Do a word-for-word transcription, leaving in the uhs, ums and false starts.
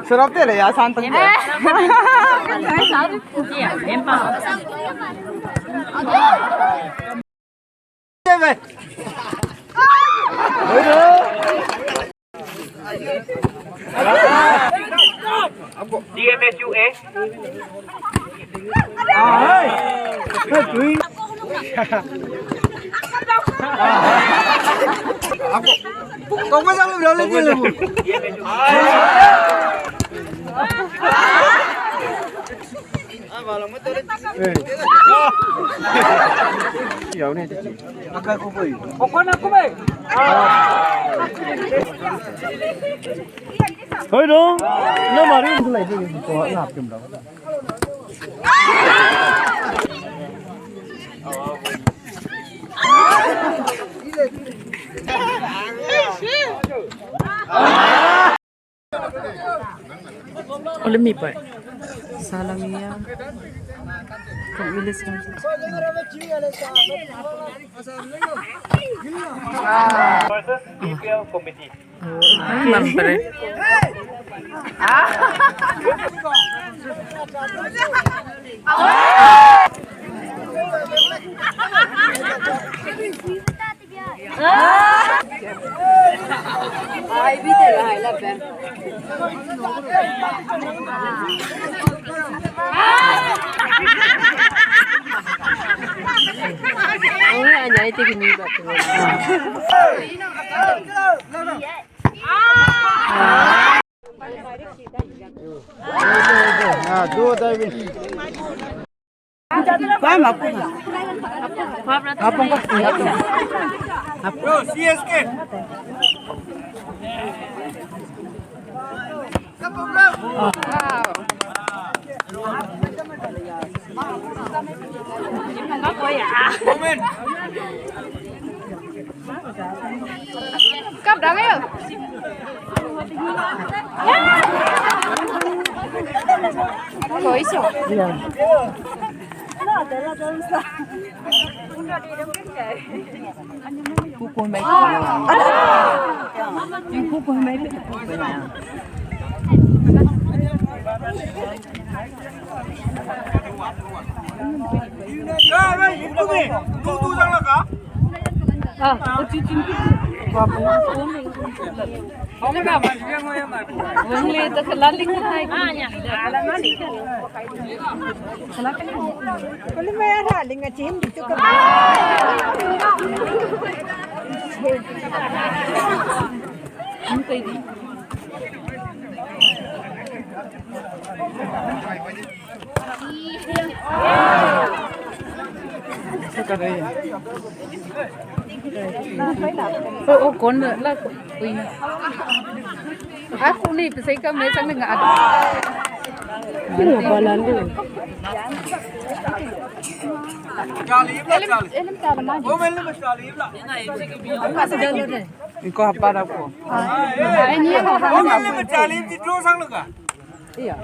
Sarap talaga, santong ka. D M S U A. Ako. Kau kau jangan berlalu dia lu. Hoi dong. Na mari. Oleh mi pai. Salam ya. Kau ilis kan. Versus B P L committee. Mampre. Ai, vite la, hai la ben. Oi, anyai te kini ba tu. Kap dang ayo. Kau isu. Kuku mai. Kuku mai. Oh, oh, kon la kui. Aku ni pesai ka mai sang dengan ada. Kini apa lalu? Elim, elim cara mana? Apa sedang ni? Iko apa dah ko? Ini apa? Iya.